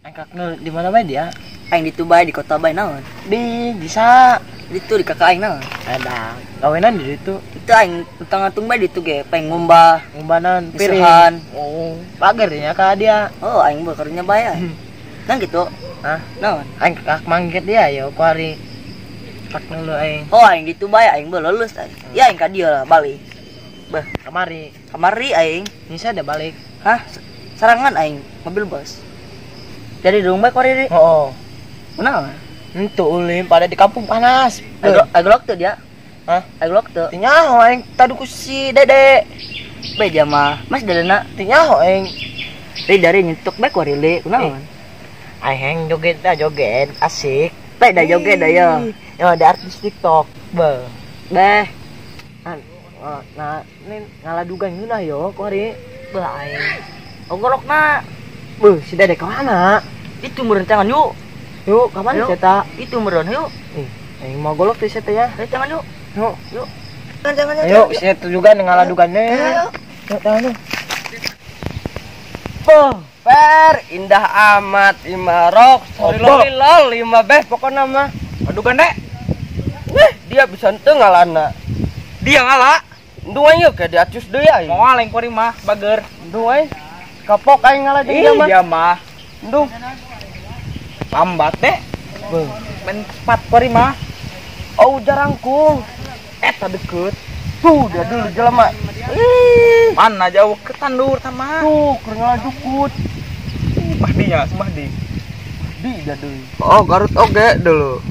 Angkak nul di mana bae dia? Aing di Tubai di kota bae naon? Di bisa. Di itu di kakak aing naon? Ada. Kawinan di situ. Itu aing utang-atung bae di itu ge, paing ngumbah, ngumbanan piringan. Oh, pagar nya ka dia. Oh, aing karunya bae. Nang gitu. Hah? Naon? Aing kak manggit dia yo kuari. Kak nulu aing. Oh, aing di Tubai aing lulus aing. Ya aing ka dia lah balik. Beh, kamari. Kamari aing. Nisa ada balik. Hah? Sarangan aing mobil bus. Jadi dong bae kuari. Oh. Kunaon? Entu ulin pada di kampung panas. Agolok tuh dia. Hah? Agolok tuh. Tinyaho aing tadu ku si Dede. Bae dia mah. Mas dadana tinyaho aing. Ri dari nyetok bae kuari le kunaon? Aing joget dah joget asik. Bae dah joget dah ya. Ya ada artis TikTok. Be. Beh. Nah, ini ngaladugan geunah yo kuari. Beh aing. Ogolokna. Beuh, si Dede ka mana? Itu merencangan yuk. Yuk, kapan seta? Itu meureun yuk. Aing mau golok teh seta ya. Ayo jangan yuk. Yuk, yuk. Jangan. Yuk, seta juga ngaladugannya. Yuk, tangan. Boh, per indah amat imarok. Sorry lol lima beh pokona mah. Adugan dek. Weh, dia bisa henteu ngalana. Dia ngala. Endung aing ke diacus deui aing. Moal aing kuari mah bager. Endung aing. Kapok aing ngala jeung dia mah. Dia mah. Endung. Lambat deh. Men cepat kuari mah. Oh jarangkung. Eta deket. Tuh dia dulu jelema. Ih, mana jauh ke tandur sama. Tuh keur ngaladukut. Mahdinya, Mahdi. Di dia deui. Oh, Garut oge dulu.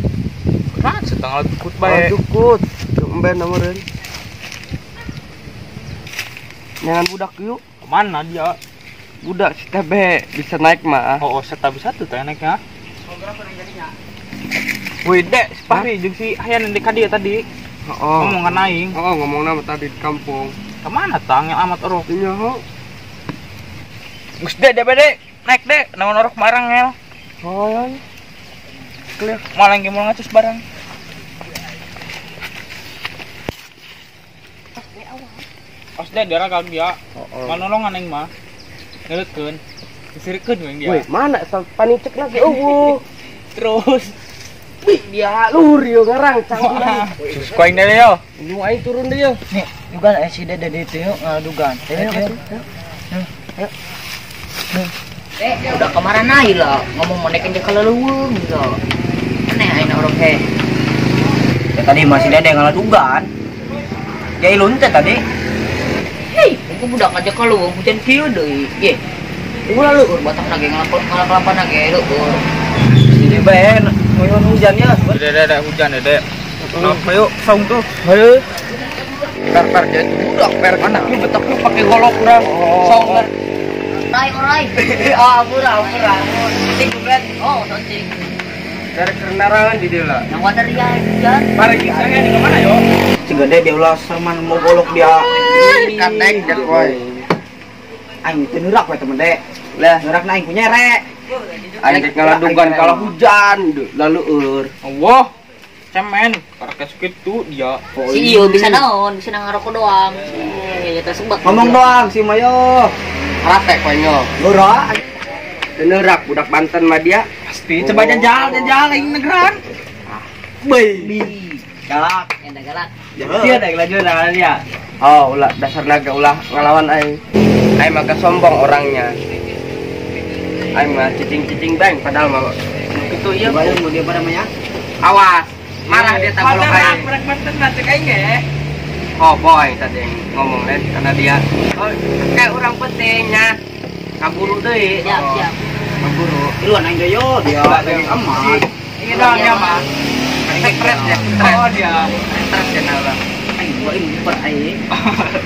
Kan setengah dukut bae. Dukut. Emben meureun. Jangan budak yuk. Mana dia? Budak si TB bisa naik mah. Oh, seta bisa tuh teh naiknya. Wih, dek, si Fahri jeung si Hayan di ka dieu tadi. Heeh. Ngomong aing. Heeh, ngomongna tadi di kampung. Ka mana tang yang amat orok? Nya ho. Geus dek, dek, naik dek, naon orok barang ngel. Oh. Clear. Malah ge mau ngacus barang. Os dek darah kag dia. Manolongan aing mah. Ngeuleukeun. Disirikeun we dia. Wih, mana panicek lagi eueuh. Terus wih, dia luhur yo ngarang canggung. Terus ku aing deui yo. Indung aing turun deui yo. Nih, dugan si Dede ditu yuk ngadugan. Ayo. Ayo. Udah kemarin aja lah ngomong mau naik ke leuweung gitu. Aneh aing orang teh. Ya tadi masih Dede ngaladugan. Ya ilun teh tadi. Hei, aku budak aja ke leuweung hujan kieu deui. Ye. Ulah leueur batang nage ngalap-ngalapan nage leueur. Sini bae nguyun hujannya. Dede hujan Dede. Nah, ayo saung tuh. Ayo. Per jadi budak per anak lu betok lu pakai golok urang. Saung lah. Orai orai. Ah, murah murah. Penting bukan. Oh, soncing. Dari kerenarangan di dia lah. Yang warna ria hujan. Mari kisahnya di mana yo? Si gede dia ulah serman mau golok dia. Katek dek woy. Aing teu neurak we temen dek. Lah, neurak na aing ku nyere. Aing rek ngaladugan kalau hujan laleur. Allah. Cemen, karek segitu dia. Si iyo bisa naon, bisa ngarokok doang. Ya tersebut. Ngomong doang si Mayo. Rate kowe nyo. Neurak. Teu neurak budak Banten mah dia. Pasti coba jajal aing negeran. Bei. Galak, enda galak. Dia ada lanjut nah dia. Oh, ulah dasar naga ulah ngelawan aing. Aing mah sombong orangnya. Aing mah cicing-cicing bang padahal mah gitu ieu. Bayang mau dia pada namanya? Awas, marah dia tak golok aing. Budak Banten mah cek aing ge. Oh, boy tadi yang ngomong lain karena dia. Oh, kayak orang pentingnya. Kaburu deui. Siap, siap. Kaburu. Iluan aing yo dia aman. Ini doang dia mah. Stres ya, stres. Oh dia. Stres ya nala. Aing gua ini per aing.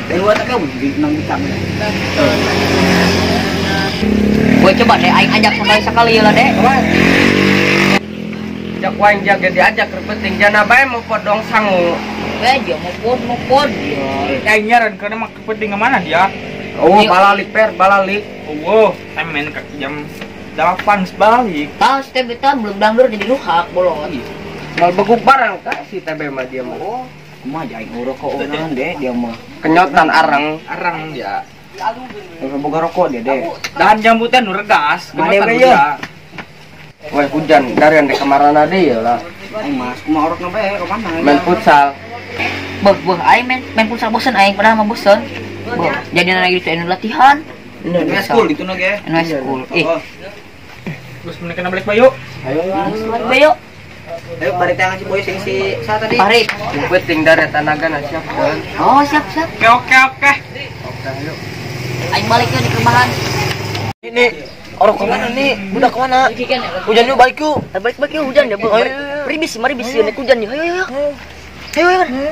Dan gua tak kau nang bisa. Gue coba deh aing ajak sekali-sekali ya lah dek. Jak waing jaga diajak penting jana bae mau podong sangu. Dia mau pod dia. Aing nyaran karena mah penting mana dia? Oh, balalik per balalik. Oh, cemen ke jam 8 balik. Tahu si TB belum dangdur jadi luhak bolot. Mal beguk barang kah si TB mah dia mah. Oh, kumaha aing rokok urang deh dia mah. Kenyotan arang. Arang dia. Boga rokok dia deh. Dahan jambutan nu regas, kenyotan dia. Wah hujan dari ande kamarana deui lah. Aing mas kumaha orokna bae ka mana? Main futsal. Beuh beuh aing main futsal bosen aing padahal mah bosen. Beuh, jadi lagi itu latihan. Ini school itu na ge. Anu school. Ih, Terus mereka kena balik bayu. Ayo. balik bae yuk. Ayo bari tangan si Boy sing si sa tadi. Tarik. Penting dari tenaga na siap kan. Oh, siap siap. Oke oke oke. Oke, ayo. Aing balik yuk di kelemahan. Ini orang kemana nih? Budak kemana? Hujan yuk balik yuk. Balik balik yuk hujan ya, Bu. Mari bisi, mari bisi naik hujan yuk. Ayo ayo. Ayo ayo.